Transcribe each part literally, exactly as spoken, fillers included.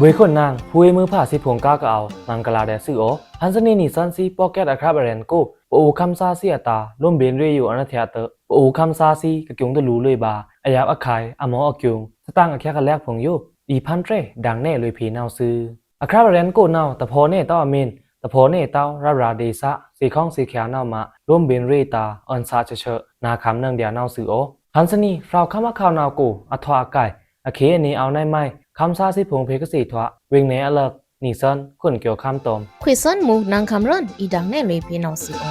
ဗွေႏခွန်နင်ꩻဖူးဝေးမွိုးဖါသီးဖိုင်ႏ ကားကအဝ်ႏမဂ်လာႏဒျာႏသွူသြ။ ဟန်ႏသနီꩻ နီသွဉ်းသီး podcast အခြပ် ရဲဉ်ႏအကို ပအိုဝ်ႏခမ်းသားသီးအတာႏ လိုမ်းဗဉ်ႏရေꩻယိုအွောန်ႏအထျꩻတွော့ꩻ ပအိုဝ်ႏခမ်းသားသီး ကကျူံႏတလူႏလွေꩻဗာႏ အယပ်ꩻခုဲင်ႏ အမော့အကျူံႏ သတင်ꩻအချက်အလျက်ဖိုင်ႏယို ဒ်ဖန်ႏတွော့ꩻ ဒင်ႏနယ်လွေꩻဖေႏနဝ်ꩻသွူ။ အခြပ် ရဲဉ်ႏအကိုနဝ်ꩻ တဖော်ꩻနယ်ꩻတဝ်းအမင်း တဖော်ꩻနယ်ꩻတဝ်း ရပ်ꩻရာႏဒေႏ သွေႏခေင်ႏသွေႏချာႏနဝ်ꩻမꩻ လိုမ်းဗဉ်ႏရေꩻတာႏ အွဉ်ႏသꩻချော့ချော့ နာႏခမ်းနင်ꩻဒျာႏနဝ်ꩻသွူသြ။ ဟန်ႏသနီꩻ ဖြောဝ်ႏခမ်းအခေါက်နဝ်ꩻကို အထွာအကိုက် အခေအနေ အဝ်ႏနယ်မုဲင် ခမ်းသားသီးဖိုင်ႏဖေႏကသေ့ထွာ ဝေင်နယ်အလၢတ် နီသွဉ်း ခွန်ႏကျော်ခမ်းတွမ် ခွေသွဉ်းမူ နင်ꩻခမ်းရွဉ်ႏ ဒ်ဒင်ႏနယ်လွေꩻဖေႏနဝ်ꩻသွူသြ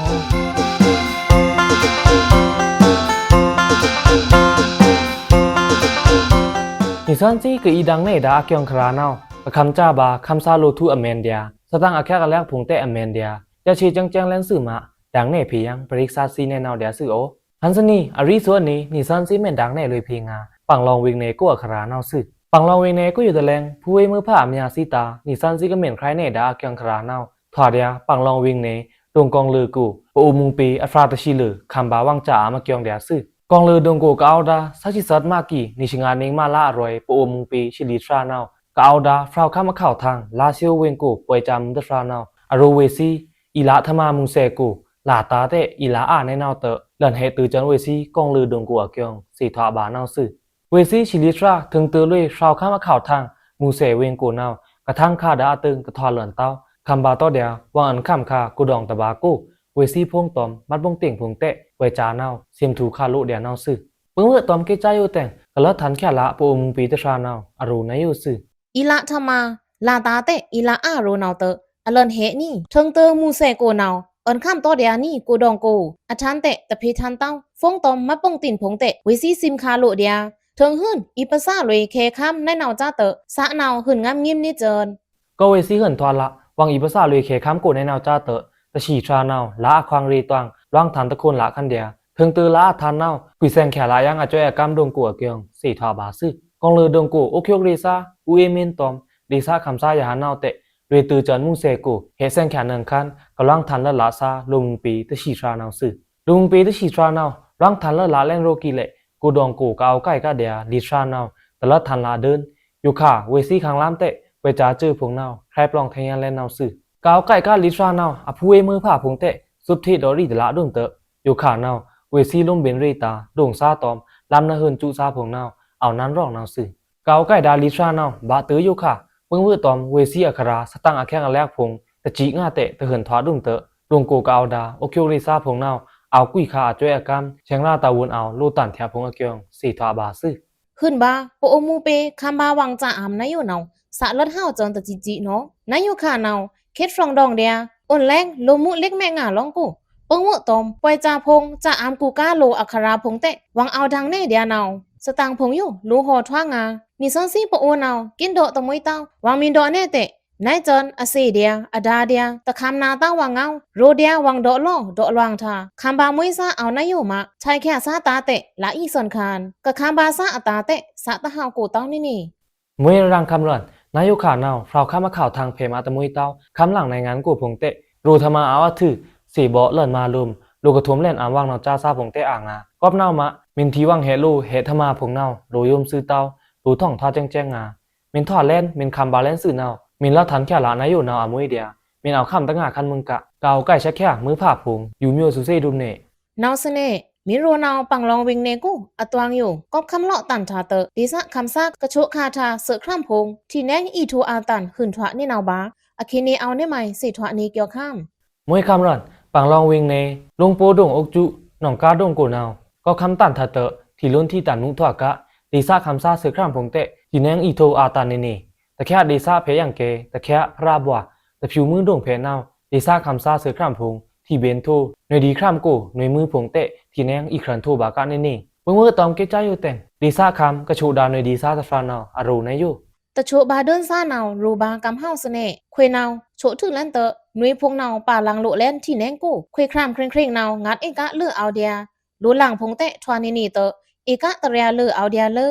။ နီသွဉ်းသီး ကဒ်ဒင်ႏနယ်ဒါႏအကျိုင်ႏချရာနဝ်ꩻ ကခမ်းချဗာႏ ခမ်းသားလိုꩻထုအမဲန်ဒျာႏ သတင်ꩻအချက်အလျက်ဖိုင်ႏတဲ့အမဲန်ဒျာႏ ချက်ဆံꩻကၠဲင်ꩻကၠဲင်ꩻလဲၼ်းသွူမꩻ ဒင်ႏနယ်ဖေႏယင် ပရိက္ခာသီးနယ်နဝ်ꩻဒျာႏသွူသြ။ ဟန်ႏသနီꩻ အရီသွူအနီ နီသွဉ်းသီးမဲန်ဒင်ႏနယ်လွေꩻဖေႏငါ ပင်လောင်ဝေင်နယ်ကို အခြပ်နဝ်ꩻသွူ။ ပင်လောင်ဝေင်နယ်ကိုယိုဒျာႏလဲင် ဖူးဝေးမွိုးဖါအမျာသီးတာႏ နီသွဉ်းသီးကမ့ၢ်ခြဲင်ႏနယ်ဒါႏအကျိုင်ႏချရာနဝ်ꩻ ထွာဒျာႏ ပင်လောင်ဝေင်နယ် ဒိုင်ႏကောင်ႏလွေꩻကို ပအိုဝ်ႏမုင်ပေ အခြပ်တသီးလွေꩻ ခမ်းဗာႏဝင်ႏစာႏအာႏအကျိုင်ႏဒျာႏသွူ။ ကောင်ႏလွေꩻဒိုင်ႏကိုကအဝ်ႏဒါ သတိသတ်မကီ နီသွဉ်းငါနင်ꩻမလအရွောယ် ပအိုဝ်ႏမုင်ပေ သီးလွေꩻချရာနဝ်ꩻ ကအဝ်ႏဒါ ဖြောာ်ႏခမ်းအခေါက်ထင် လါသျိုဝ်းဝေင်ႏကို ပွေꩻစာႏမုံတချရာနဝ်ꩻ အရိုဝေသီး အီလာထမါမူသဲကို လတားတဲ့ အီလာအာနယ်နဝ်ꩻတွော့ꩻ လန်ဟဲတုဲးစဲန်ဝေသီး ကောင်ႏလွေꩻဒိုင်ႏကိုအကျိုင်ႏ သေထွာဗာႏနဝ်ꩻသွူ။ ဝေသီးသီးလွေꩻချရာ ထိုင်တုဲလွေꩻ ဖြောာ်ႏခမ်းအခေါက်ထင် မူသဲဝေင်ႏကိုနဝ်ꩻ ကထင်ႏခါဒါႏအတိုင်ႏ တထွာလွန်ႏတဝ်း ခမ်းဗာႏတောဒျာႏ ဝင်ႏအွဉ်ႏခမ်းခါ ကိုဒေါင်ႏတဗာႏကို ဝေသီးဖိုင်ႏတွမ်ႏ မတ်ဗုံးတိင်ဖိုင်ႏတဲ့ ပွေꩻစာႏနဝ်ꩻ သီးမုံထူႏခါလိုꩻဒျာႏနဝ်ꩻသွူ။ ပိုင်ꩻဝွော့ꩻတွမ်ႏ ကစ်ꩻကြားယိုတဲင် ကလတ်းထန်ႏချက်ꩻလာꩻ ပအိုဝ်ႏမုင်ပေတချရာနဝ်ꩻ အရိုꩻနဝ်ꩻသွူ။ အီလာထမါ လတားတဲ့ အီလာအာရိုꩻနဝ်ꩻတွော့ꩻ အလန်ဟဲနီ ထိုင်တုဲမူသဲကိုနဝ်ꩻ အွဉ်ႏခမ်းတောဒျာႏနီ ကိုဒေါင်ႏကို အထန်ႏတဲ့ တဖေႏထန်ႏတဝ်း ဖိုင်ႏတွမ်ႏ မတ်ဗုံးတိင်ဖိုင်ႏတဲ့ ဝေသီးသီးမုံခါလိုꩻဒျာႏ ထိုင်ဟုဉ် အီပစာလွေꩻ ခဲခမ်းနယ်နဝ်ꩻကြားတွော့ꩻ သꩻနဝ်ꩻ ဟုဉ်ငမ်းငိမ်းနီစဲန် ကဝေသီးဟုဉ်ထွာလ ဝင်ႏအီပစာလွေꩻ ခဲခမ်းကိုနယ်နဝ်ꩻကြားတွော့ꩻ တသီးချရာနဝ်ꩻ လါအခွင်ရေတွင် လွင်ႏထန်ႏတခွန်ႏလခမ်းဒျာႏ ထိုင်တုဲလါအထန်ႏနဝ်ꩻ ခွီသဲင်ႏချက်ꩻလာꩻယင်းအစွဲအကမ်းဒိုင်ႏကိုအကျိုင်ႏ သေထွာဗာႏသွူ။ ကောင်ႏလွေꩻဒိုင်ႏကို အိုးကျိုကရေꩻသား ဦးအေးမင်းတွမ်ႏ ဒေႏသခမ်းသားယဟန်နဝ်ꩻတဲ့ လွေꩻတုဲးစဲန်မူသဲကို ဟဲသဲင်ႏချက်ꩻနင်ႏခမ်း ကလွင်ႏထန်ႏလတ်းလာꩻသား လိုꩻမုင်ပေတသီးချရာနဝ်ꩻသွူ။ လိုꩻမုင်ပေတသီးချရာနဝ်ꩻ လွင်ႏထန်ႏလတ်းလာꩻလဲန်ရိုꩻကီလဲ့ ကိုဒေါင်ႏကိုကအဝ်ႏကိုက်ꩻကဒျာႏ လွေꩻချရာနဝ်ꩻ တလတ်းထန်ႏလာဒိုန် ယိုခါ ဝေသီးခမ်းလမ်းတဲ့ ပွေꩻစာႏစွေꩻဖိုင်ႏနဝ်ꩻ ခြဲပလောင်ႏထဲင်ႏယဲလ်လဲန်နဝ်ꩻသွူ။ ကအဝ်ႏကိုက်ꩻကဒျာႏလွေꩻချရာနဝ်ꩻ အဖူးဝေးမွိုးဖါဖိုင်ႏတဲ့ သွပ်ထေးဒေါရီတလတ်းဒိုန်တွော့ꩻ ယိုခါနဝ်ꩻ ဝေသီးလိုမ်းဗဉ်ႏရေꩻတာႏ ဒိုင်ႏသားတွမ်ႏ လမ်းနဟုဉ်ႏစွꩻသားဖိုင်ႏနဝ်ꩻ အဝ်ႏနန်းရောင်နဝ်ꩻသွူ။ ကအဝ်ႏကိုက်ꩻဒါလွေꩻချရာနဝ်ꩻ ဗာႏတုဲယိုခါ ပိုင်ꩻဝွော့ꩻတွမ်ႏ ဝေသီးအခြပ် သတင်ꩻအချက်အလျက်ဖိုင်ႏ တသီးငါတဲ့ တဟုဉ်ထွာဒိုန်တွော့ꩻ ဒိုင်ႏကိုကအဝ်ႏဒါ အိုးကျိုကရေꩻသားဖိုင်ႏနဝ်ꩻ အဝ်ႏကွိုက်ꩻခါအစွဲအကမ်း ဆဲင်ꩻရာတဝုန်အဝ်ႏ လိုꩻတန်ႏချက်ꩻဖိုင်ႏအကျိုင်ႏ သေထွာဗာႏသွူ။ ဟုဉ်ဗာႏ ပအိုဝ်ႏမူပေ ခမ်းဗာႏဝင်ႏစာႏအာႏနဝ်ꩻတွော့ꩻ သꩻလွတ်ꩻဟဝ်ꩻစဲန်တသီးသီးနဝ်ꩻ နဝ်ꩻယိုခါနဝ်ꩻ ခေတ်ဖြောင်ႏဒေါင်ႏဒျာႏ အိုန်လဲင် လိုမ်းမူလိက်မဲငါလွင်ႏကို ပိုင်ꩻဝွော့ꩻတွမ်ႏ ပွေꩻစာႏဖိုင်ႏ ချက်ꩻအာႏကူꩻကားလိုꩻ အခြပ်ဖိုင်ႏတဲ့ ဝင်ႏအဝ်ႏဒင်ႏနယ်ဒျာႏနဝ်ꩻ သတင်ꩻဖိုင်ႏယို လိုꩻဟော်ထွာငါ နီသွဉ်းသီးပအိုဝ်ႏနဝ်ꩻ ကင်းဒေါ့ꩻတမှွေးတဝ်း ဝင်ႏမီႏဒေါ့ꩻနယ်တဲ့ နဝ်ꩻစဲန်အသေဒျာႏ အဒါဒျာႏ တခမ်းနာႏတဝ်းဝင်ႏငဝ်း ရိုꩻဒျာႏဝင်ႏဒေါ့ꩻလော့ꩻ ဒေါ့ꩻလွင်ႏထါ ခမ်းဗာႏမွေးသားအဝ်ႏနဝ်ꩻယိုမꩻ ဆဲင်ꩻချက်ꩻသားတဲ့ လါအီသွဉ်ခါ ကခမ်းဗာႏသားအတာႏတဲ့ သတင်ꩻတဟဝ်ꩻကိုတဝ်းနီနီ မွေးရန်ႏခမ်းရွဉ်ႏ နဝ်ꩻယိုခါနဝ်ꩻ ဖြောာ်ႏခမ်းအခြပ် ထင်ဖေႏမတ်တမှွေးတဝ်း ခမ်းလင်နယ်ငါကိုဖိုင်ႏတဲ့ ရိုꩻထမါအဝ်ႏအထူ သေဘော့လွဉ်ꩻမာလွမ် လိုꩻကထုမ်လဲ့ꩻအာႏဝင်ႏနဝ်ꩻစါးသားဖိုင်ႏတဲ့အာငါ ကွပ်ꩻနဝ်ꩻမꩻ မီႏထီဝွင်ႏဟဲ့လိုꩻ ဟဲ့ထမါဖိုင်ႏနဝ်ꩻ လိုꩻယိုမ်းသွူတဝ်း လိုꩻထွင်ထွာစဲင်စဲင်ငါ မီႏထွာလဲ့ꩻ မီႏခမ်းဗာႏလဲ့ꩻသွူနဝ်ꩻ မီႏလွတ်ꩻထန်ႏချက်ꩻလာꩻနဝ်ꩻယိုနဝ်ꩻအမွေးဒျာႏ မီႏအဝ်ႏခမ်းတငါးခမ်းမုင်က ကအဝ်ႏကိုက်ꩻချက်ꩻချရာ မွိုးဖါဖိုင်ႏ ယူႏမျိူးသူသေးဒုမ်ꩻနယ် နဝ်ꩻသွူန့ၣ် မီႏရိုနဝ်ꩻ ပင်လောင်ဝေင်ႏနယ်ကို အတွင်းယို ကွပ်ꩻခမ်းလော့ꩻတန်ႏထါတွော့ꩻ ဒေႏသခမ်းသား ကချိုးခါထါ သွေးခြမ်းဖိုင်ႏ ထီႏနဲင်ꩻအီထိုအတန်ႏ ဟုဉ်ထွာနီနဝ်ꩻဗာႏ အခေတ်နယ်အဝ်ႏနယ်မုဲင် သေထွာနီကွော်ခမ်း မွေးခမ်းရွဉ်ႏ ပင်လောင်ဝေင်ႏနယ် လိုင်းပိုဒိုင်ႏအုပ်စု နောင်ကားဒိုင်ႏကိုနဝ်ꩻ ကွပ်ꩻခမ်းတန်ႏထါတွော့ꩻ ထီႏလိုꩻထီႏတန်ႏမူးထွာက ဒေႏသခမ်းသား သွေးခြမ်းဖိုင်ႏတဲ့ ထီႏနဲင်ꩻအီထိုအတန်ႏနီနီ တချက်ဒေႏသဖေႏယင်ꩻကဲ တချက်ဖြရာဗွာႏ တဖြူမိုဝ်းဒိုင်ႏဖေႏနဝ်ꩻ ဒေႏသခမ်းသား သွေးခြမ်းဖိုင်ႏ ထီႏဗဉ်ႏထို နွေဒီႏခြမ်းကို နွေမိုဝ်းဖိုင်ႏတဲ့ ထီႏနဲင်ꩻအီခြဉ်ထိုဗာႏကနီနီ ပိုင်ꩻဝွော့ꩻတွမ်ႏ ကစ်ꩻကြားယိုတဲင် ဒေႏသခမ်း ကချိုးဒါနွေဒီႏသါသဖြရာနဝ်ꩻ အရိုꩻနဝ်ꩻယို တချိုးဗာႏဒို᩻သါနဝ်ꩻ ရိုဗာႏကမ်ႏဟဝ်းသွူန့ၣ် ခွေနဝ်ꩻ ချိုးထုလဲ့ꩻတွော့ꩻ နွေဖိုင်ႏနဝ်ꩻ ပာ်လင်လိုꩻလဲ့ꩻထီႏနဲင်ꩻကို ခွေခြမ်းခြိင်ꩻခြိင်ꩻနဝ်ꩻ ငတ်ꩻအီကားလွေꩻအဝ်ႏဒျာႏ လိုꩻလင်ဖိုင်ႏတဲ့ ထွာနီနီတွော့ꩻ အီကားတြီလွေꩻအဝ်ႏဒျာႏလေ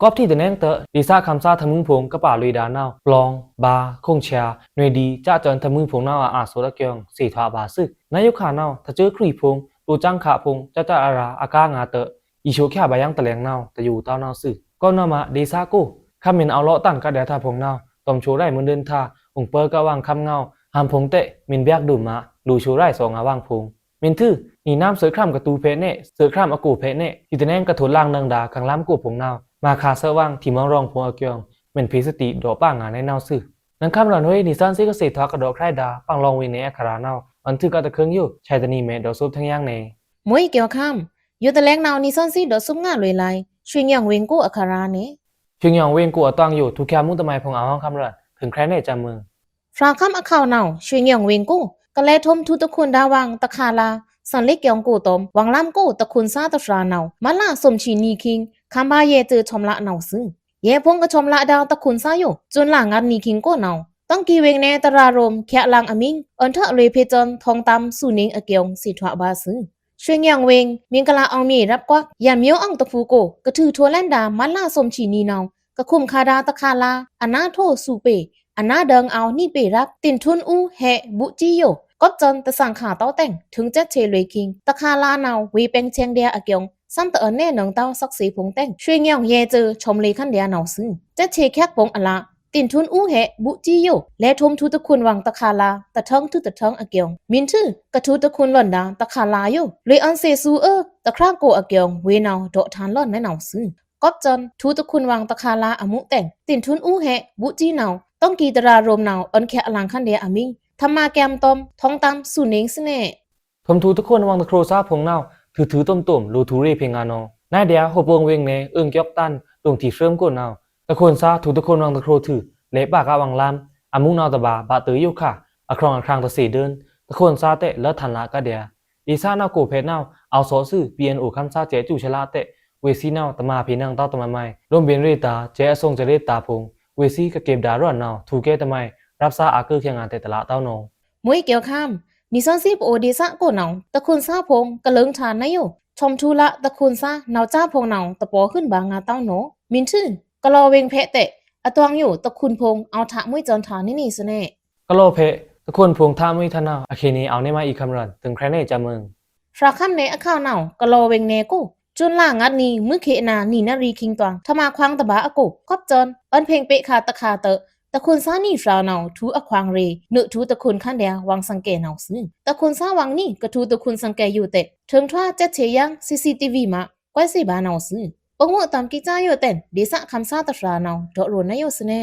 ကွပ်ꩻထီႏတနဲင်ꩻတွော့ꩻ ဒေႏသခမ်းသားထမူဖိုင်ႏ ကပါလွေဒါနဝ်ꩻ ပလောင် ဗာႏ ခုင်ꩻဆျာႏ နွေဒီႏ စကျဉ်ႏထမူဖိုင်ႏနဝ်ꩻအအာႏသွော့ꩻအကျိုင်ႏ သေထွာဗာႏသွူ နဝ်ꩻယိုခါနဝ်ꩻ တချိုးခြီဖိုင်ႏ လိုꩻစင်ꩻခဖိုင်ႏ စစရာ အကားငါတွော့ꩻ အီချိုးချက်ဗာႏယင်တလဲင်နဝ်ꩻ တယူႏတဝ်းနဝ်ꩻသွူ ကွပ်ꩻနဝ်ꩻမꩻ ဒေႏသကို ခမ်းမီႏအဝ်ႏလော့ꩻတန်ႏကဒျာႏထါဖိုင်ႏနဝ်ꩻ တွမ်ဆိုးရိုက်မွိုးဒိုင်းတာ ဥုံပှိုဝ်းကဝ်ဝွင်ခမ်းငဝ်း ဟန်ဖိုင်ႏတဲ့ မီႏဗျုဒိုင်မ လူႏဆိုးရိုက်သောငါဝွင်ဖိုင်ႏ မီႏထူ နီနွမ်းသိုပ်ႇခြမ်းကတူဝ်ဖဲနေ သိုပ်ႇခြမ်းအကိုဖဲနေ ယိုတနဲင်ကထိုတ်လင်နင်ဒါ ခမ်းလမ်းကိုဖိုင်ႏနဝ် မခါသိုပ်ႇဝွင် ထီမောင်ရောင်ဖိုင်ႏအကျိုင်း မီႏဖေႏစတိ ဒေါ့ပါငါနဲနဝ်သွူ။ နင်ခမ်းရွဉ်ဟွေး နီသွဉ်းသီးကသ့ထွားကဒီးခြိုက်ဒါ ပင်လောင်ဝေးနေအခရာနဝ် အွဉ်ထွုကတခုင်းယို ဆဲးတနီမဲ ဒေါ်စုပ်ထင်းယင်းနေ။ မွေးကျော်ခမ်း ယိုတလဲင်နဝ် နီသွဉ်းသီးဒေါ်စုပ်ငါလွေးလိုင် ရွှေညောင်ဝင်းကိုအခရာနေ။ ရွှေညောင်ဝင်းကိုအတွင်ယို ထုချာမူးတမိုင်ဖိုင်ႏအဟောင်းခမ်းရွဉ် ထိုင်ခြိုက်နေစမုံ။ ဖြာခမ်းအခဝ်နဝ် ရွှေညောင်ဝင်းကို ကလဲထုံးထူတခွန်ဒါဝွင်တခါလာ သန်လေကျောင်းကိုတွမ် ဝွင်လမ်းကိုတခွန်သားတဖြာနဝ် မတ်လဆံချီနံၣ်ခိင်း ခမ်းဗာရဲတွေထွမ်လနဝ်သွူ။ ရဲဖိုင်ႏကထွမ်လဒါတခွန်သားယို ဇွန်လငါးနံၣ်ခိင်းကိုနဝ် တွင်ကီဝင်းနဲတရာရုံ ချာလင်အမင်း အွဉ်ထွုလွေးဖေႏစွန် ထောင်တမ်းသူးနင်းအကျိုင်း သ့ထွားဗာသွူ။ ရွှေညောင်ဝင်း မင်္ဂလာအောင်မြေရပ်ကွက် ရန်မျိုးအောင်တဖူကို ကထုးထိုးလဲန်ဒါ မတ်လဆံချီနံၣ်နဝ် ကခုမ်ခါဒါတခါလာ အနားထိုးသူးပေ အနားဒိုင်အောဝ်နံၣ်ပေရပ် တင်ထွန်းဦးဟဲ ဘူးကီယို ကွပ်စွန်တသင်ခါတောက်တဲင် ထိုင်စက်ချေလွေးခိင်း တခါလာနဝ် ဝေးပင်ချင်ဒျာအကျိုင်း သမ်တအွဉ်နဲနင်တောက် သက်သေဖိုင်ႏတဲင် ရွှေညောင်ရဲတွေထွမ်လေခန်ဒျာနဝ်သွူ။ စက်ချေချက်ဖိုင်ႏအလ တင်ထွန်းဦးဟဲ ဘူးကီယို လဲထုံးထူတခွန်ဝွင်တခါလာ တထုံးထူတထုံးအကျိုင်း မီႏထူ ကထူတခွန်လွဉ်ဒါတခါလာယို လွေးအွဉ်သေသူအွို တခြားကိုအကျိုင်း ဝေးနဝ် ဒေါ့ထန်လွဉ်နဲနဝ်သွူ။ ကွပ်စွန် ထူတခွန်ဝွင်တခါလာအမူတဲင် တင်ထွန်းဦးဟဲ ဘူးကီနဝ် တွင်ကီတရာရုံနဝ် အွဉ်ချာလင်ခန်ဒျာအမင်း ထမ်မကဵမ်တွမ် ထောင်တမ်းသူးနင်းသွူနဲ။ ထုံးထူတခွန်ဝွင်တခြားသားဖိုင်ႏနဝ် ထုထုတွမ်တွမ် လိုထူရေဖေႏငါနော နဲဒျာ ဟိုပုံဝင်နဲ အွဉ်ကျောက်တန် ဒိုင်ထီဖြိုမ်ကိုနဝ် တခွန်သား ထူတခွန်ဝွင်တခြားထု လဲပါကဝွင်လမ်း အမူနဝ်တဗာ ဗာတွေယိုခါ အခရောင်အခရံတသေဒိုင်း တခွန်သားတဲ လတ်ထန်လကဒျာ ဒေသနဝ်ကိုဖဲနဝ် အောဝ်သော့သွူ ပီအန်အိုခမ်းသားစဲးစူဆလတဲ့ ဝေးသီးနဝ် တမၣ်ဖေႏနင်တောက်တမၣ်မိုင် လိုမ်းဗဉ်ရေတာ စဲးအသွင်စရဲတာဖိုင်ႏ ဝေးသီးကကေပ်ဒါရွဉ်နဝ် ထူကဲတမိုင် ရပ်သားအကုခဲငါတဲတလတောင်းနော မွေးကျော်ခမ်း နီသွဉ်းသီးပအိုဒေသကိုနဝ် တခွန်သားဖိုင်ႏ ကလုင်းထန်နယို ထွမ်ထူလတခွန်သား နဝ်သားဖိုင်ႏနဝ် တပော်ဟုံဗာငါတောင်းနော မီႏထူ ကလောဝင်းဖဲတဲ အတွင်ယို တခွန်ဖိုင်ႏ အောဝ်ထမွေးစွန်ထန်နေနေသွူနဲ ကလောဖဲ တခွန်ဖိုင်ႏထမွေးထန်နဝ် အခေနေ အောဝ်နဲမါအီခမ်းရွဉ် ထိုင်ခြိုက်နေစမုံ။ ဖြာခမ်းနဲအခဝ်နဝ် ကလောဝင်းနဲကို ဇွန်လငါးနံၣ် မွေးခေအနာ နံၣ်နရီခိင်းတွင် ထမ်မခွင်တဗာအကို ကွပ်စွန် အွဉ်ဖေင်ပေခါတခါတဲ တခွန်သားနံၣ်ဖြာနဝ် ထူအခွင်ရေ နွို့ထူတခွန်ခန်ဒျာ ဝွင်သင်ကဲနဝ်သွူ။ တခွန်သားဝွင်နံၣ် ကထူတခွန်သင်ကဲယိုတဲ ထိုင်ထွားစက်ချေယင် စီစီတီဗီမ ကွဲးသေဗာနဝ်သွူ။ ပငို့တမ်ကီစါယိုတဲ ဒေသခမ်းသားတဖြာနဝ် ဒေါ့ရိုနယိုသွူနဲ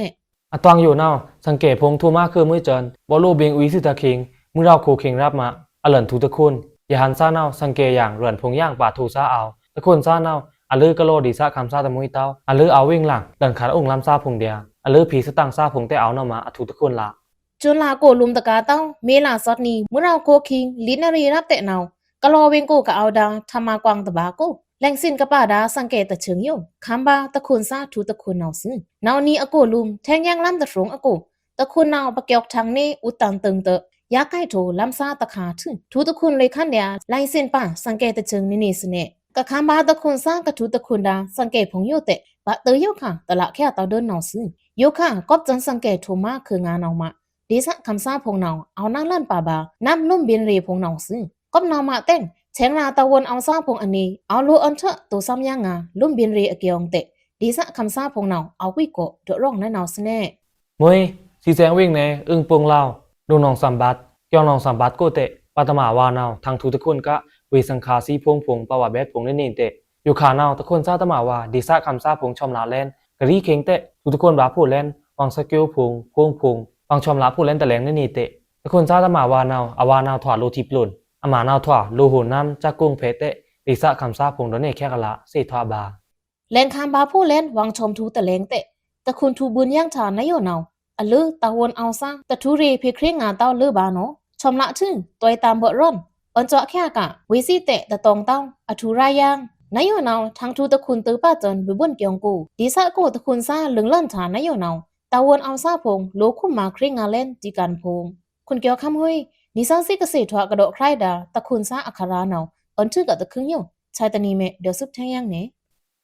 အတွင်ယိုနဝ် သင်ကဲဖိုင်ႏ ထူမါခွိုမွေးစွန် ပော့လိုဗဉ်ဝီသွူတခိင်း မွေးရောင်ကိုခိင်းရပ်မ အလွဉ်ထူတခွန် ယဟန်သားနဝ် သင်ကဲယင် ရွဉ်ဖိုင်ႏယင် ပါထိုသားအောဝ် တခွန်သားနဝ် အလွဉ်ကလောဒေသခမ်းသားတမွေးတောက် အလွဉ်အဝင်းလင် လဉ်ခါအုံလမ်းသားဖိုင်ႏဒျာ အလွဉ်ဖေႏသတင်သားဖိုင်ႏတဲအောဝ်နဝ်မ အထူတခွန်လ ဇွန်လကိုလိုမ်းတကာတောက် မေလသွပ်နံၣ် မွေးရောင်ကိုခိင်း လီနရီရပ်တဲနဝ် ကလောဝင်းကိုကအောဝ်ဒါ ထမ်မကွင်တဗာကို လဲင်သင်ကပါဒါ သင်ကဲတဆင်ယို ခမ်းဗာတခွန်သားထူတခွန်နဝ်သွူ။ နဝ်နံၣ်အကိုလိုမ်း ထဲင်ယင်လမ်းတဖြိုင်အကို တခွန်နဝ်ပကျောက်ထင်နေ ဥတန်တင်တဲ ယါကိုက်ထိုလမ်းသားတခါထု ထူတခွန်လွေခန်ဒျာ လဲင်သင်ပါ သင်ကဲတဆင်နေနေသွူနဲ ကခမ်းဗာတခွန်သားကထူတခွန်ဒါ သင်ကဲဖိုင်ႏယိုတဲ ဗာတွေယိုခါ တလခဲတောက်ဒိုနဝ်သွူ။ ယိုခါ ကွပ်စွန်သင်ကဲထူမါခွိုငါနဝ်မ ဒေသခမ်းသားဖိုင်ႏနဝ် အောဝ်နဝ်လန်ပါဗာ နမ်လိုမ်းဗဉ်ရေဖိုင်ႏနဝ်သွူ။ ကွပ်နဝ်မတဲ ဆဲင်ရာတဝွန်အောဝ်သားဖိုင်ႏအနီ အောဝ်လိုအွဉ်ထွု တိုသမ်ယင်ငါ လိုမ်းဗဉ်ရေအကျိုင်းတဲ ဒေသခမ်းသားဖိုင်ႏနဝ် အောဝ်ကွိကို ဒေါ့ရောင်နဲနဝ်သွူနဲ မွေး စီဆဲင်ဝင်းနဲ အုံပုံလောင် ဒုံနောင်သမ်ဗတ် ကျောင်းနောင်သမ်ဗတ်ကိုတဲ ပတမဝါနဝ် ထင်ထူတခွန်က ဝေးသင်ခါသီဖိုင်ႏဖိုင်ႏ ပဝါဗက်ဖိုင်ႏနေနေတဲ ယိုခါနဝ် တခွန်သားတမဝါ ဒေသခမ်းသားဖိုင်ႏ ထွမ်လလဲန် ကရီခိင်းတဲ ထူတခွန်ဗာဖိုင်ႏလဲန် ဝွင်သကဵုဖိုင်ႏ ဖိုင်ႏဖိုင်ႏ ဝွင်ထွမ်လဖိုင်ႏလဲန်တလဲင်နေနေတဲ တခွန်သားတမဝါနဝ် အဝါနဝ်ထွာလိုထီပျိုန် အမါနဝ်ထွာလိုဟိုနမ် စကုံဖဲတဲ ဒေသခမ်းသားဖိုင်ႏ ဒေါ်နဲခဲကလာ သ့ထွာဗာ လဲင်ခမ်းဗာဖိုင်ႏလဲန် ဝွင်ထွမ်ထူတလဲင်တဲ တခွန်ထူဗွန်ယင်ထန်နယိုနဝ် အလွဉ်တဝွန်အောဝ်သား တထူရေဖေႏခြေငါတောက်လွဉ်ဗာနဝ် ထွမ်လထု တွဲတမ်ဗွန်ရွဉ် အွဉ်စွာခဲက ဝေးသီးတဲတတွင်တောက် အထူရာယင် နယိုနဝ် ထင်ထူတခွန်တွဲပါစွန် ဗွန်ကျိုင်းကို ဒေသကိုတခွန်သားလွဉ်လွဉ်ထန်နယိုနဝ် တဝွန်အောဝ်သားဖိုင်ႏ လိုခုမ်မါခြေငါလဲန် တီးကၢၼ်ဖိုင်ႏ ခွန်ကျော်ခမ်းဟွေး နီသွဉ်းသီးကသ့ထွားကဒီးခြိုက်ဒါ တခွန်သားအခရာနဝ် အွဉ်ထုကတခုင်းယို ဆဲးတနီမဲ ဒေါ်စုပ်ထဲင်ယင်နဲ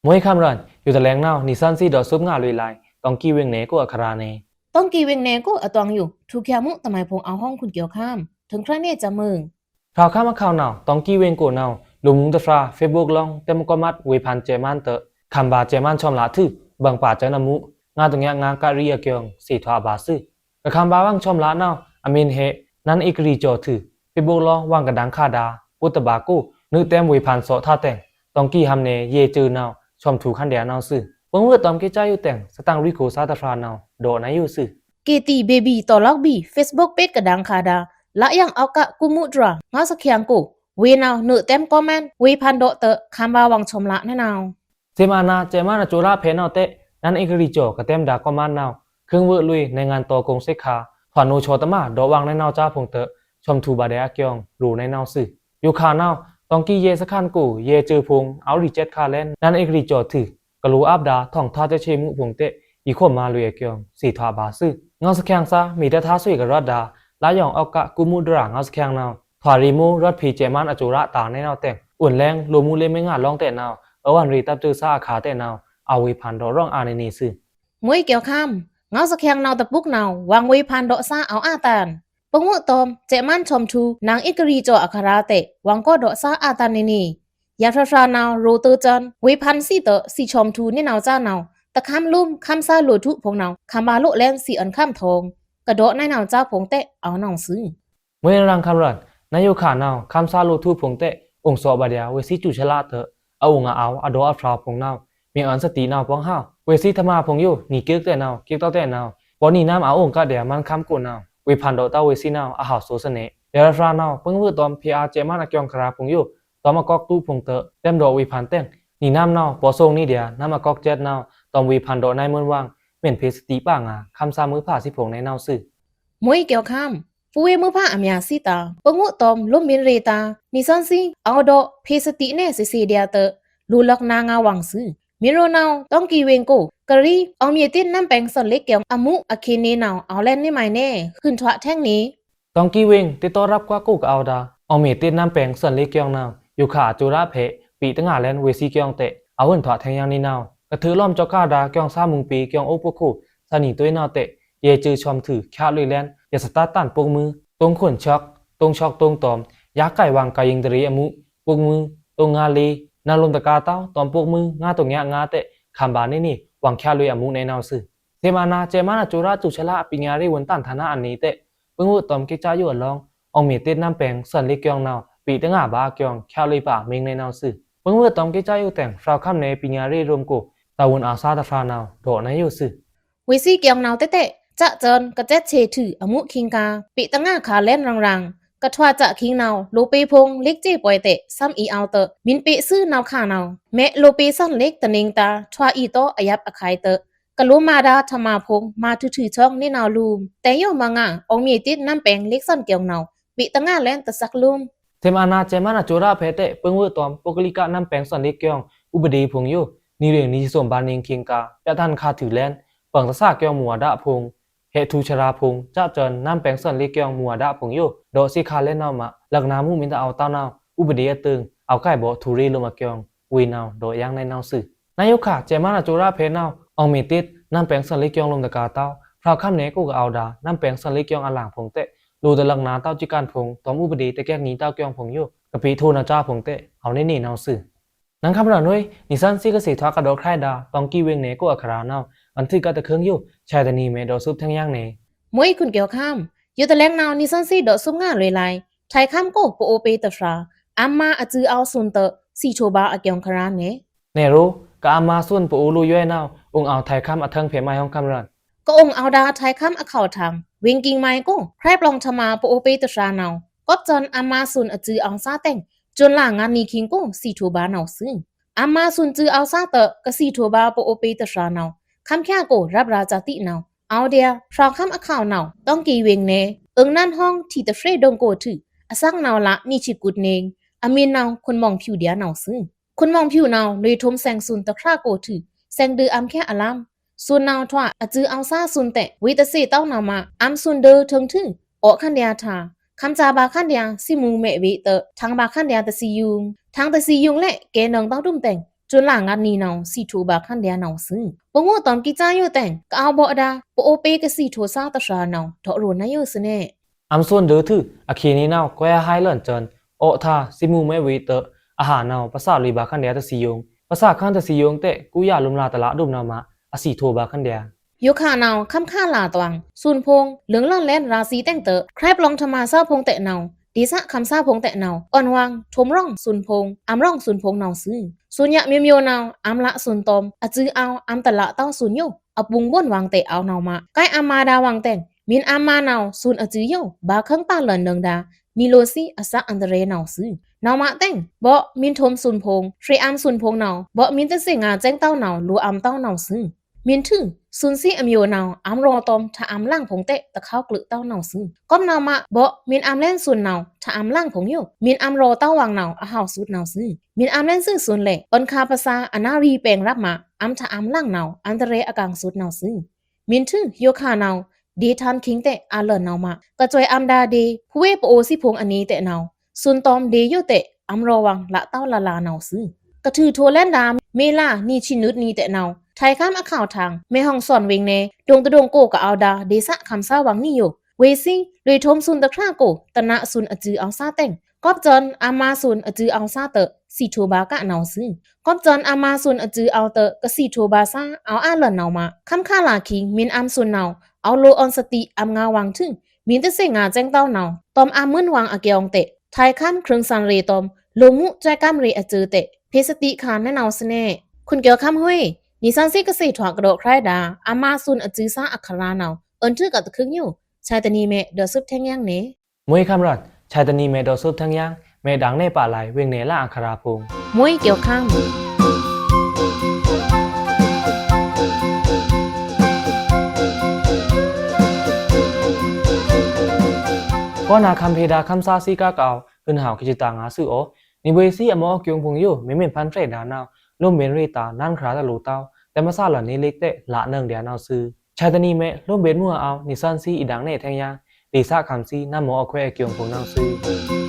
မွေးခမ်းရွဉ် ယိုတလဲင်နဝ် နီသွဉ်းသီးဒေါ်စုပ်ငါလွေးလိုင် တွင်ကီဝင်းနဲကိုအခရာနဲ တွင်ကီဝင်းနဲကိုအတွင်ယို ထူချာမူးတမိုင်ဖိုင်ႏအဟောင်း ခွန်ကျော်ခမ်း ထိုင်ခြိုက်နေစမုံ။ ဖြာခမ်းအခဝ်နဝ် တွင်ကီဝင်းကိုနဝ် လိုမူတဖြာ Facebookလောင် တဲမကောမတ်ဝေးဖန်စဲမန်တဲ ခမ်းဗာစဲမန်ထွမ်လထု ဗင်ပါစွန်အမူ ငါးတောင်ယက်ငါးကရီးအကျိုင်း သေထွာဗာႏသွူ။ ကခမ်းဗာႏဝွင်ႏဆွမ်ႏလနဝ်း အမင်းဟဲ နန်းဧကရာဇ်ကျော် ထွူ Facebookလောင်း ဝွင်ႏကဒင်ႏခါဒါ ပုတ်တဗာႏကို နွိုက်တဲမ်းဝေဖန်သော့ꩻထားတဲ့ တောင်ႏကီးဟံးနယ် ယဲစွိုနဝ်း ဆွမ်ႏထွူႏခန်းႏဒျာႏနဝ်းသွူ။ ပင်းဝွို့ꩻတွမ်ႏကြေးကြားရုပ်သင် သတင်ꩻရိခိုဆါတဖြာႏနဝ်း ဒေါ့ꩻနုဲင်းယိုသွူ။ ကေတီဗီဗီ တောက်လျှောက်ဗီ Facebook page ကဒင်ႏခါဒါ လက်ယွင်အောက်က ကုမုဒြႃငေါက်သခံကို ဝေနဝ်းနွိုက်တဲမ်း comment ဝေဖန်ဒေါ့ꩻတဲ့ ခမ်းဗာႏဝွင်ႏဆွမ်ႏလနဝ်း။ သ့မန ကျဲမန်းအကျိုးရဖဲနဝ်းတဲ့ နန်းဧကရာဇ်ကျော် ကတဲမ်းဒါ commentနဝ်း ခေင်ဝွို့ꩻလွေꩻ နိုင်ငံတော်ကုန်စိတ်ခါ ထွာနုဲင်းသော့ꩻတမ ဒေါ့ꩻဝွင်ႏနုဲင်းနဝ်းကြားဖိုင်ႏတဲ့ ဆွမ်ႏထွူႏဗာႏဒျာႏအကျိုင်း ရိုꩻနုဲင်းနဝ်းသွူ။ ယိုခါနဝ်း တောင်ႏကီးယဲစခန်းကို ယဲစွိုဖိုင်ႏ အောက်ရီချက်ခါလဲ နန်းဧကရာဇ်ကျော်ထွူ ကလိုꩻအပ်ဒါ ထောင်ထားချက်ချေမှုဖိုင်ႏတဲ့ ယိုခွန်မလွေအကျိုင်း သေထွာဗာႏသွူ။ ငေါက်သခံသွူ မီးတတ်ထားသွေကရွတ်ဒါ လက်ယွင်အောက်က ကုမုဒြႃငေါက်သခံနဝ်း ထွာရေမိုးရွတ်ဖေႏကျဲမန်းအကျိုးရတာႏနုဲင်းနဝ်းတဲ့ အိုင်လဲင်း လိုမှုလမငါလောင်းတဲ့နဝ်း အဝွင်ရေတပ်ကျိုးသွူအခါတဲ့နဝ်း အဝေဖန်ဒေါ့ꩻရောင်ႏအာႏနေနေသွူ။ မွေးကျော်ခမ်း ငေါက်သခံနဝ်းတပုကနဝ်း ဝွင်ဝေဖန်ဒေါ့ꩻသွူအဝ်အာႏတန် ပင်းဝွို့ꩻတွမ်ႏ ကျဲမန်းဆွမ်ႏထွူ နန်းဧကရာဇ်ကျော်အခရာတဲ့ ဝွင်ကော့ဒေါ့ꩻသွူအာႏတန်နေနေ ယဖြဖြနဝ်း ရိုꩻတွိုက်စွန် ဝေဖန်သွူတဲ့ သွူဆွမ်ႏထွူႏနုဲင်းနဝ်းကြားနဝ်း တခမ်းလုမ်း ခမ်းသွူလိုꩻထွူႏဖိုင်ႏနဝ်း ခမ်းဗာႏလိုꩻလဲ သွူအွောန်ခမ်းထောင်ႏ ကဒေါ့ꩻနုဲင်းနဝ်းကြားဖိုင်ႏတဲ့ အဝ်နဝ်းသွူ။ မွေးရန်ခမ်းရွတ် နယိုခါနဝ်း ခမ်းသွူလိုꩻထွူႏဖိုင်ႏတဲ့ အိုင်သော့ꩻဗာႏဒျာႏ ဝေသွူးကျူဆလတဲ့ အအိုင်အအောဝ် အဒေါ့ꩻအဖြာဖိုင်ႏနဝ်း မီးအွောင်သတိနဝ်းပင်းဟဝ်။ ဝေသွူးတမဖိုင်ႏယို နီႏကျိုက်တဲ့နဝ်း ကျိုက်တောက်တဲ့နဝ်း ပောနံးနမ်းအအိုင်ကဒျာႏမန်းခမ်းကိုနဝ်း ဝေဖန်ဒေါ့ꩻတဝေသွူးနဝ်း အဟဝ်သွူသနေ ယဖြဖြနဝ်း ပင်းဝွို့ꩻတွမ်ႏ ဖေအားကျဲမန်းအကျိုင်းခရာဖိုင်ႏယို တွမ်ႏအကောက်တူႏဖိုင်ႏတဲ့ တဲမ်းဒေါ့ꩻဝေဖန်တဲ့ နံးနမ်းနဝ်း ပောဆိုင်နံးဒျာႏ နမ်းအကောက်ကျဲးနဝ်း တွမ်ႏဝေဖန်ဒေါ့ꩻနုဲင်းမွိုင်းဝွင်ႏ မ့ၢ်ဖေႏသတိပငါ ခမ်းသွူမွိုးဖါသွူဖိုင်ႏနုဲင်းနဝ်းသွူ။ မွေးကျော်ခမ်း ပူဝေးမွိုးဖါအမီးသွူတာႏ ပင်းဝွို့ꩻတွမ်ႏ လုမ်းဗဉ်ႏရေꩻတာႏ နီသွဉ်းသီး အဝ်ဒေါ့ꩻဖေႏသတိနဲသေသေဒျာႏတဲ့ လိုꩻလက်နုဲင်းငါဝွင်ႏသွူ။ မီးရိုနဝ်း တောင်ႏကီးဝေင်ႏကို ကရီး အောင်မြေတစ်နမ်းပဲင်သွဉ်းလေးကျိုင်းအမှု အခေတ်နေနဝ်း အဝ်လဲနွေးမုဲင်နဲ ဟုံးထွားထဲင်နေ တောင်ႏကီးဝေင်ႏ တစ်တောရပ်ကွက်ကိုကအဝ်ဒါ အောင်မြေတစ်နမ်းပဲင်သွဉ်းလေးကျိုင်းနဝ်း ယိုခါအကျိုးရဖဲ ပေတငါလဲ ဝေသွူးကျိုင်းတဲ့ အဝွင်ထွားထဲင်ယင်နေနဝ်း ကထွူလွမ်ကျော်ခါဒါ ကျိုင်းသွူမုင်ပေ ကျိုင်းအိုးပခို သွဉ်းနီသွဉ်းနဝ်းတဲ့ ယဲစွိုဆွမ်ႏထွူႏ ချလွေလဲ ယသတတ်တန်ႏပုတ်ꩻမွိုး တုံးခွန်ချွက် တုံးချွက်တုံးတွမ်ႏ ယက်ကိုင်ဝွင်ႏကရင်တရေအမှု ပုတ်ꩻမွိုး တုံးငါးလေး နဝ်းလိုမ်းတကာတောင်း တွမ်ႏပုတ်ꩻမွိုး ငါးတုံးညက်ငါးတဲ့ ခမ်းဗာႏနေနေ ဝွင်ႏချလွေအမှုနဲနဝ်းသွူ။ သေမန ကျဲမန်းအကျိုးရကျူဆလ ပညာရေးဝန်ထမ်းဌာနအနေနဲ့ ပင်းဝွို့ꩻတွမ်ႏကြေးကြားရုပ်အလောင်း အောင်မြေတစ်နမ်းပဲင်သွဉ်းလေးကျိုင်းနဝ်း ပေတငါဗာႏအကျိုင်း ချလွေဗာႏမင်းနဲနဝ်းသွူ။ ပင်းဝွို့ꩻတွမ်ႏကြေးကြားရုပ်တဲ့ ဖြောင့်ခမ်းနယ်ပညာရေးရုံးကို တာဝန်အပ်သွူသဖြာနဝ်း ဒေါ့ꩻနုဲင်းယိုသွူ။ ဝေသွူးကျိုင်းနဝ်းတဲ့တဲ့ ကျစွန်ကကျက်ချေထွူႏအမှုခိင်ခါ ပေတငါခါလဲရန်ရန် ကထွားကျခိင်နဝ်း လိုပေဖိုင်ႏ လစ်ကြေးပွော်တဲ့ သွဉ်းအီအဝ်တဲ့ မီးပေသွူနဝ်းခါနဝ်း မဲလိုပေသွဉ်းလေးတနင်္သာ ထွားအီတောအယပ်အခိုင်တဲ့ ကလိုꩻမဒါထမဖိုင်ႏ မထွူထွူချွင်းနေနဝ်းလုမ်း တဲယိုမငါ အောင်မြေတစ်နမ်းပဲင်လေးသွဉ်းကျိုင်းနဝ်း ပေတငါလဲတစက်လုမ်း။ သေမန ကျဲမန်းအကျိုးရဖဲတဲ့ ပင်းဝွို့ꩻတွမ်ႏ ပုဂ္ဂလိကနမ်းပဲင်သွဉ်းလေးကျိုင်း ဥပဒေဖိုင်ႏယို နွေရာသီနီသွဉ်းဗာႏနင်ခိင်ခါ ပြဋ္ဌာန်းခါထွူႏလဲ ပင်သဆာကျိုင်းမူဝါဒဖိုင်ႏ ဟဲထွူႏချရာဖိုင်ႏ ကျစွန်နမ်းပဲင်သွဉ်းလေးကျိုင်းမူဝါဒဖိုင်ႏယို ဒေါ့ꩻသွူခါလဲနဝ်းမ လက်နုဲင်းမှုမီးတအဝ်တဝ်းနဝ်း ဥပဒေအတိုင်း အဝ်ကိုင်ဗော့ထွူႏရေလုမ်းအကျိုင်း ဝေနဝ်း ဒေါ့ꩻယင်နဲနဝ်းသွူ။ နယိုခါ ကျဲမန်းအကျိုးရဖဲနဝ်း အောင်မြေတစ်နမ်းပဲင်သွဉ်းလေးကျိုင်းလိုမ်းတကာတောင်း ဖြောင့်ခမ်းနယ်ကိုကအဝ်ဒါ နမ်းပဲင်သွဉ်းလေးကျိုင်းအလင်ဖိုင်ႏတဲ့ လိုꩻတလက်နုဲင်းတဝ်းကျိုင်းဖိုင်ႏ တွမ်ႏဥပဒေတကဲနံတဝ်းကျိုင်းဖိုင်ႏယို ကပေထိုနဝ်းကြားဖိုင်ႏတဲ့ အဝ်နဲနဲနဝ်းသွူ။ နင်ခမ်းရနွေ နီသွဉ်းသီးကသေထွာကဒေါ့ꩻခရိုင်ဒါ တောင်ႏကီးဝေင်ႏနယ်ကိုအခရာနဝ်း အန်ထွီကတ်တခိုင်းယို ဆဲးတနံၤမဲဒေါ့ꩻသွူပ်ထဲင်ယင်နေ မွေးခွန်ကျော်ခမ်း ယိုတလဲင်နဝ်း နီသွဉ်းသီးဒေါ့ꩻသွူပ်ငါလွေလိုက် ထွဲင်ခမ်းကိုပအိုပေတဖြာ အမ်မါအစုအဝ်သွဉ်းတဲ့ သွူထိုဗာႏအကျိုင်းခရာနဲ နဲရိုး ကအမ်မါသွဉ်းပအိုလိုယွဲနဝ်း အိုင်အဝ်ထွဲင်ခမ်းအထိုင်ဖဲမၢႆဟွင်ခမ်းရန် ကအိုင်အဝ်ဒါထွဲင်ခမ်းအခဝ်ထင် ဝေင်ႏကိင်မၢႆကို ခြောက်ပလောင်ထမ ပအိုပေတဖြာနဝ်း ကွပ်စွန်အမ်မါသွဉ်းအစုအဝ်သွူတဲ့ ဇွန်လငါးနံၤခိင်ကို သွူထိုဗာႏနဝ်းသွူ။ အမ်မါသွဉ်းစုအဝ်သွူတဲ့ ကသွူထိုဗာႏပအိုပေတဖြာနဝ်း ခမ်းချောက်ကိုရပ်ရာဇာတိနဝ်း အဝ်ဒျာ ဖြောင့်ခမ်းအခဝ်နဝ်း တောင်ႏကီးဝေင်ႏနယ် အိုင်နွိုင်ဟွင်ထီးတဖြေးဒိုင်ကိုထွူ အသွဉ်းနဝ်းလနွံဆံကုတ်နွေ အမံၤနဝ်း ခွန်မောင်ဖြူဒျာနဝ်းသွူ။ ခွန်မောင်ဖြူနဝ်း လွေးထွုံးသွဉ်းသွဉ်းတဖြာကိုထွူ သွဉ်းဒုအမ်ချောက်အလမ်း သွဉ်းနဝ်းထွာအစုအဝ်သွူသွဉ်းတဲ့ ဝေးတသေတဝ်းနဝ်းမ အမ်သွဉ်းဒုထိုင်ထွူ အော့ခမ်းဒျာထါ ခမ်းစာဗာႏခမ်းဒျာ သွီမူမဲဝေးတဲ့ ထင်ဗာႏခမ်းဒျာတသီးယူင် ထင်တသီးယူင်လဲ ကဲနွောင်တောင်းတုမ်တဲ့ ဇွန်လငါးနံၤနဝ်း သွူထိုဗာႏခမ်းဒျာနဝ်းသွူ။ ပင်းဝွို့ꩻတွမ်ႏကြေးကြားရုပ်တဲ့ ကအဝ်ဗော့ဒါ ပအိုပေကသွူထိုသွူတဖြာနဝ်း ဒေါ့ꩻရိုနဝ်းယိုသွူနဲ အမ်သွဉ်းဒုထွူ အချောက်နဝ်း ကွဲးဟဲလွဉ်စွဉ် အော့ထါ သွီမူမဲဝေးတဲ့ အဟါနဝ်း ပစာလွေဗာႏခမ်းဒျာတသီးယူင် ပစာခမ်းတသီးယူင်တဲ့ ကူယလိုမ်းလးတလးဒုမ်နဝ်းမ အသွူထိုဗာႏခမ်းဒျာ ယိုခါနဝ် ခမ်းခါလာတွင် သွဉ်ဖိုင် လွိုင်လန်လဲန်ရာသီတဲင် တြဲပ် လွင်ထမာသါဖိုင်တဲနဝ် ဒေႏသ ခမ်းသါဖိုင်တဲနဝ် အွဉ်ဝင် ထွမ်ရောင်သွဉ်ဖိုင် အံႏရောင်သွဉ်ဖိုင်နဝ်သွူ။ သွဉ်ယက်မျိုးမျိုးနဝ် အံႏလသွဉ်တွမ် အစုအဝ် အံႏတလတဝ်သွဉ်ယို အပုင်ဗွန်ဝွင်တဲအဝ်နဝ်မ ကိုင်းအံႏမဒါဝွင်တဲင် မဉ်အံႏမနဝ်သွဉ်အစုယို ဗာႏခမ်းပာ်လန်နွောင်ဒါ နီလိုသီးအသးအန္တရာယ်နဝ်သွူ။ နဝ်မတဲင် ဗော့မဉ်ထွမ်သွဉ်ဖိုင် ဖြေအံႏသွဉ်ဖိုင်နဝ် ဗော့မဉ်တသ့ငါႏစဲင်တဝ်နဝ် လိုအံႏတဝ်နဝ်သွူ။ မဉ်ထွူ သွဉ်သီးအမျိုးနဝ် အံႏရောတွမ် ထအံႏလင်ဖိုင်တဲ တခေါက်လွိုက်တဝ်နဝ်သွူ။ ကွပ်နဝ်မ ဗော့မဉ်အံႏလဲန်သွဉ်နဝ် ထအံႏလင်ဖိုင်ယို မဉ်အံႏရောတဝ်ဝွင်နဝ် အဟဝ်သွူတ်နဝ်သွူ။ မဉ်အံႏလဲန်သွဉ်သွဉ်လဲ အွဉ်ခါပစာ အနာရီးပဲင်ရပ်မ အံႏထအံႏလင်နဝ် အန္တရာယ်အကင်သွူတ်နဝ်သွူ။ မဉ်ထွူ ယိုခါနဝ် ဒေႏထန်ခိင်တဲ အလန်နဝ်မ ကစွဲအံႏဒါဒေႏ ဖူဝေးပအိုသီးဖိုင်အနီတဲနဝ် သွဉ်တွမ်ဒေႏယိုတဲ အံႏရောဝွင်လတဝ်လလာနဝ်သွူ။ ကထွူထိုလဲန်ဒါ မေလ နီဆံနွိုက်နီတဲနဝ် ထွဲခမ်းအခေါက်ထင် မဲဟောင်သွင်ဝေင်နယ် ဒွင်တဒွင်ကိုကအိုဒါ ဒေႏသ ခမ်းသါဝွင်နီယို ဝေသီး လွေထွမ်သွဉ်တခြားကို တနသွဉ်အစုအဝ်သါတဲင် ကွပ်စွန်အံႏမသွဉ်အစုအဝ်သါတဲ သီးထိုဗာႏကနဝ်သွူ။ ကွပ်စွန်အံႏမသွဉ်အစုအဝ်တဲ ကသီးထိုဗာႏသါ အဝ်အလန်နဝ်မ ခမ်းခါလာခိင် မဉ်အံႏသွဉ်နဝ် အဝ်လိုအွဉ်သတိအံႏငါဝွင်ထွူ မဉ်တသ့ငါႏစဲင်တဝ်နဝ် တွမ်အံႏမွဉ်ဝွင်အကျိုင်းတဲ ထွဲခမ်းခြိုင်စံရေတွမ် လိုမူစွဲကမ်းရေအစွူတဲ ဖေႏသတိခါနဲနဝ်သနဲ။ ခွန်ကျော်ခမ်းဟွေ နီသွဉ်သီးကသီးထွာကရော့ခြဲဒါ အံႏမသွဉ်အစုသါအခရာနဝ် အွဉ်ထွူကတခုကညို ဆာတနီမဲ ဒေါ်စုပ်ထင်းယင်းနေ။ မွေးခမ်းရတ် ဆာတနီမဲ ဒေါ်စုပ်ထင်းယင်း မဲဒင်နဲပာ်လဲဝေင်နဲလအခရာဖိုင် မွေးကျော်ခမ်း ကောနာခမ်းဖေဒါခမ်းသါသီးကားကောက် ဟိုင်ဟဝ်ကစီတာငါသွူအို နီဗွေသီးအမော့အကျိုင်းဖိုင်ယို မီမ့န်ဖန်ဖြဲဒါနဝ် လိုမ်းဗဉ်ႏရေဒါ နန်းခရာတလူတဝ် တဲမသလန်နီလိကတဲ လနွောင်ဒါနဝ်သွူ။ ဆာတနီမဲ လိုမ်းဗဉ်ႏမွဲအဝ် နီသွဉ်သီးအီဒင်နဲထင်းယင်း ဒေႏသ ခမ်းသီး နမော့အခွဲအကျိုင်းဖိုင်နဝ်သွူ။